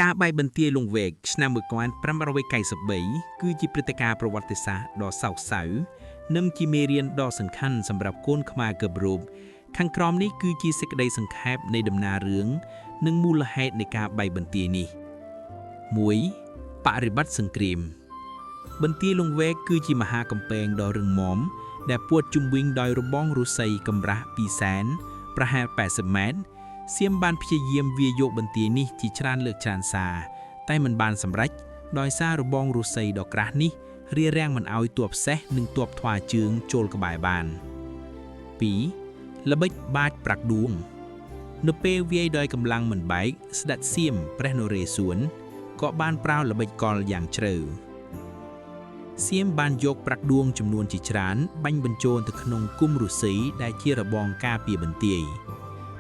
ការបែកបន្ទាយលង្វែកឆ្នាំ1593គឺជាព្រឹត្តិការណ៍ប្រវត្តិសាស្ត្រដ៏សោកសៅនិងជាមេរៀនដ៏សំខាន់សម្រាប់កូនខ្មែរគ្រប់រូបខាងក្រោមនេះគឺជាសេចក្តីសង្ខេបនៃដំណើររឿងនិងមូលហេតុនៃការបែកបន្ទាយនេះ1បរិបត្តិសង្គ្រាម បន្ទាយលង្វែកគឺជាមហាកំពែងដ៏រឹងមាំដែលពួតជុំវិញដោយរបងឫស្សីកម្រាស់2សែនប្រហែល80ម៉ែត្រសៀមបានព្យាយាមវាយយកបន្ទាយនេះជាច្រើនលើកច្រើនសារតែមិនបានសម្រេចដោយសាររបងឫស្សីដ៏ក្រាស់នេះរារាំងមិនឲ្យទ័ពសេះនិងទ័ពថ្វាជើងចូលក្បែរបាន2ល្បិចបាចប្រាក់ដួង នៅពេលវាយដោយកម្លាំងមិនបែកស្ដេចសៀមព្រះនរេស្វរក៏បានប្រើល្បិចកលយ៉ាងជ្រៅ សៀមបានយកប្រាក់ដួងចំនួនជាច្រើនបាញ់បញ្ចូលទៅក្នុងគុម្ពឫស្សីដែលជារបងការពារបន្ទាយ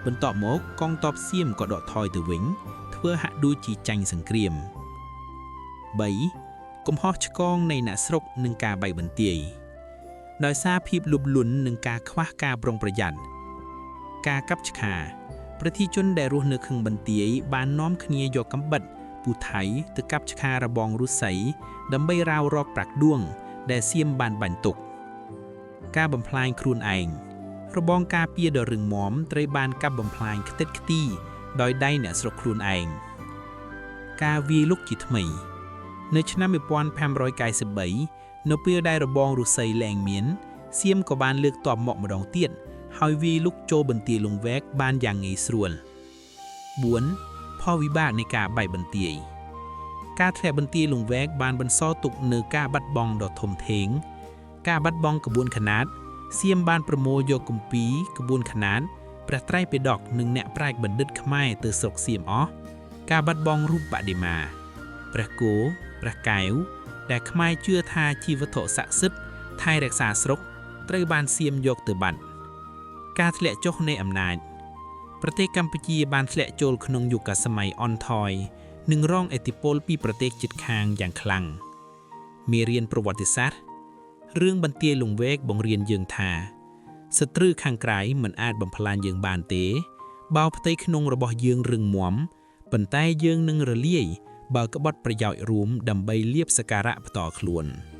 បន្ទាប់មកកងទ័ពសៀមក៏ដកថយទៅវិញធ្វើហាក់ដូចជាចាញ់សង្គ្រាម3កំហុសឆ្គងនៃអ្នកស្រុកនិងការបែកបន្ទាយដោយសារភាពលោភលន់និងការខ្វះការប្រុងប្រយ័ត្នការកាប់ឆ្ការប្រជាជនដែលរស់នៅខឹងបន្ទាយបាននាំគ្នាយកកាំបិតពូថៃទៅកាប់ឆ្ការរបងឫស្សីដើម្បីរាវរកប្រាក់ដួងដែលសៀមបានបាញ់ទុកការបំផ្លាញខ្លួនឯងរបងការពារដ៏រឹងមាំត្រូវបានកាប់បំផ្លាញខ្ទេចខ្ទីដោយដៃអ្នកស្រុកខ្លួនឯងការវាយលុកជាថ្មី នៅឆ្នាំ1593នៅពេលដែលរបងឫស្សីលែងមានសៀមក៏បានលើកទ័ពមកម្ដងទៀតហើយវាយលុកចូលបន្ទាយលង្វែកបានយ៉ាងងាយស្រួល4ផលវិបាកនៃការបែកបន្ទាយការធ្លាក់បន្ទាយលង្វែកបានបន្សល់ទុកនូវការបាត់បង់ដ៏ធំធេងការបាត់បង់ក្បួនខ្នាតសៀមបានប្រមូលយកគម្ពីរក្បួនខ្នាតព្រះត្រៃបិដកនិងអ្នកប្រាជ្ញបណ្ឌិតខ្មែរទៅស្រុកសៀមអស់ការបាត់បង់រូបបដិមាព្រះគោព្រះកែវដែលខ្មែរជឿថាជាវត្ថុស័ក្តិសិទ្ធិថែរក្សាស្រុកត្រូវបានសៀមយកទៅបាត់ការធ្លាក់ចុះនៃអំណាចប្រទេសកម្ពុជាបានធ្លាក់ចូលក្នុងយុគសម័យអន់ថយនិងរងឥទ្ធិពលពីប្រទេសជិតខាងយ៉ាងខ្លាំងមេរៀនប្រវត្តិសាស្ត្ររឿងបន្ទាយលង្វែកបង្រៀនយើងថាសត្រូវខាងក្រៅមិនអាចបំផ្លាញយើងបានទេបើផ្ទៃក្នុងរបស់យើងរឹងមាំប៉ុន្តែយើងនឹងរលាយបើក្បត់ប្រយោជន៍រួមដើម្បីលាភសក្ការៈផ្ទាល់ខ្លួន។